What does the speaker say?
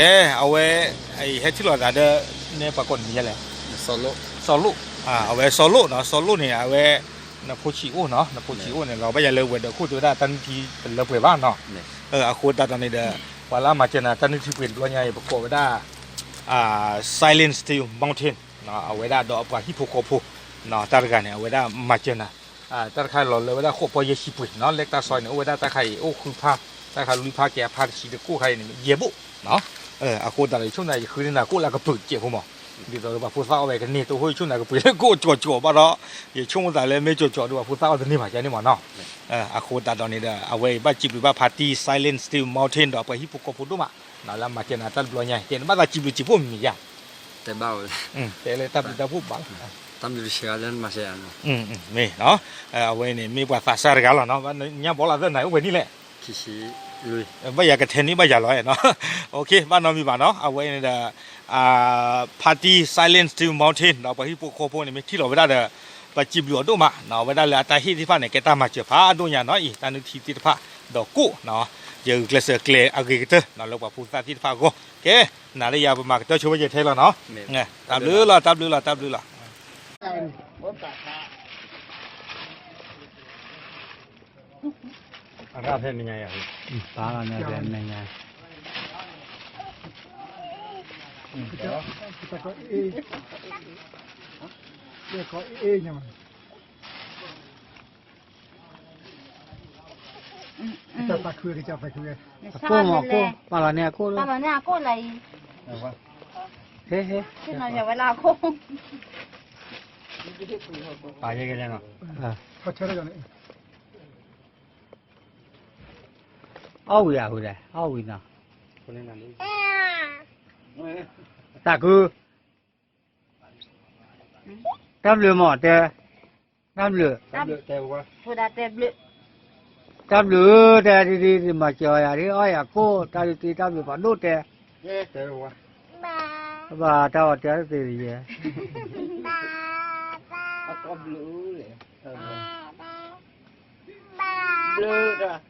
အဲ အဝဲ ဟဲထံၣ်လိာ်သးဒီး နဲပှၤကိးနမံၤယဲလဲၣ်, စီၤလိၣ်, အဝဲစီၤလိၣ်နီၤ, စီၤလိၣ်န့ၣ် အဝဲ နဖိဆံးအိၣ်နီၤ, နဖိဆံးအိၣ်န့ၣ် လီၤဘၣ်ယၤလၢဝဲၤဒၢးခိၣ်တဲဝဲဒၣ်တၢ်နုၢ်ထံတလၢပှဲၤဘၣ်နီၤ, အဃိသတးဒီးန့ၣ်ဒီး ပှၤလၢအမၤစၢၤနၤတၢ်နုၢ်ထံပှဲၤတဘျီညါအံၤ ပကိးဝဲဒၣ် Silent Steel Mountain အဝဲဒၣ်ဒီးပှၤဟံၣ်ဖိဃီဖိ တၢ်တဂၤန့ၣ် အဝဲဒၣ်မၤစၢၤနၤ တၢ်တခါလီၤလၢဝဲဒၣ်ဃိးပီၢ်ယဲၢ်ဆံပှ့ၤနီၤ, လၢတၢ်ဆီန့ၣ် အိၣ်ဝဲဒၣ်တၢ်ခါအံၤ အိၣ်ဃုဖၣ်, တၢ်ခါလွံၢ်ဖၣ်ကဲအဖၣ်တဆံတကိၣ်ခါအံၤန့ၣ် ယဲၢ်ဘိၣ်, အဃိသတးဒီး ယဆိကမိၣ်သး ယဃုန့ၢ်နၤကိၣ်လၢကပၢၤတစဲးဖိမး, ဒ်သိးဒီးပှၤဖိသၣ်အီၣ်ဝဲကန့ၢ်တအိၣ် ယဆိကမိၣ်သးကပှ့ၤလၢကိၣ်ကၠီၤကၠီၤဘၣ်ဒီး ယဆိကမိၣ်သးလၢမ့ၢ်ကၠီၤကၠီၤဒီးပှၤဖိသၣ်အီၣ်တန့ၢ်ဘၣ်ကန့ၣ်မးနီၤ, အဃိသတးဒီးန့ၣ်ဒီး အဝဲအံၤဘၣ်စံးဘျုးဘၣ် Party Silent Steel Mountain ဒီးပှၤဟံၣ်ဖိဃီဖိဒိၣ်မး, လၢမၤစၢၤနၤတၢ်တဘျီညါ ကဲနဘၣ်သးစံးဘျုးစံးဖှိၣ်မံၤမံၤယါ တဲဘၣ်ဝဲ, တဲလၢတၢ်ဘျုးတၢ်ဖှိၣ်ဘၣ်လီၤ, တၢ်ဘျုးတဆံးဂၤလၢနမၤစၢၤယၤနီၤ, မ့ၢ်, အဝဲန့ၣ်မ့ၢ်ပှၤသးစၢ်တဂၤလီၤနီၤ, ညါဘီလီၤသၢနၤအိၣ်ဝဲန့ၣ်လဲၣ်, ဘၣ်ယၤကထဲန့ၣ်ဘၣ်ယၤလီၤနီၤ, ဘၣ်နီတမံၤဘၣ်နီၤ, အဝဲန့ၣ်ဒီး Party Silent Steel Mountain ဒီးပှၤဟံၣ်ဖိဃီဖိန့ၣ် မ့ၢ်ထံၣ်လီၤဝဲဒၣ်ဒီး ပစံးဘျုးအီၤဒိၣ်မး, အဝဲဒၣ်လၢအတၢ်ဟ့ၣ်သ့ၣ်တဖၣ်န့ၣ် ကဲတၢ်မၤစၢၤဖးဒိၣ်ညါနီၤအံၤ တၢ်နုၢ်ထံသ့ၣ်တဖၣ်, ဒီးကိၣ်, ယဂုာ်ကျဲးစၢးကျဲၤအဂ့ၤကတၢၢ် လၢပှၤဖိသၣ်သ့ၣ်တဖၣ်အဂီၢ်, ကဲ, နၤဒီးယၤပမၤကတၢၢ်ဆိဝဲယဲထဲလီၤနီၤ, တၢ်ဘျုးလီၤ တၢ်ဘျုးလီၤ တၢ်ဘျုးလီၤ အရၣ်ဖဲမဲာ်ညါယၤ, ပာ်လီၤန့ၣ်ဖဲမဲာ်ညါ, ကီအ့ၣ်, ကီအ့ၣ်ညါမး, ကစၢ်သးခုဝဲ ကစၢ်သးခုဝဲ, အကိၣ်မး အကိၣ်, ပာ်လီၤန့ၣ်အကိၣ်လီၤ, ပာ်လီၤန့ၣ်အကိၣ်လၢအံၤ, ဟဲဟဲ, ဝဲလၢအခိၣ်, ပာ်ယဲကလဲၣ်နီၤ, အီၣ်ဝံၤဧါ ဝံၤဒီး အီၣ်ဝံၤနီၤ, သးခု, တၢ်ဘျုးမးတဲ, တၢ်ဘျုး, တၢ်ဘျုးဧၢ တဲဒ်ဒ် မၤစၢၤယၤဒ် အီၣ်ယၤကိၣ် တၢ်ဒ်တံၢ် တၢ်ဘျုးဖးဒိၣ်တဲ, ဘၣ်တၢ်အီၣ်တဲသ့ယဲ, ဘျုး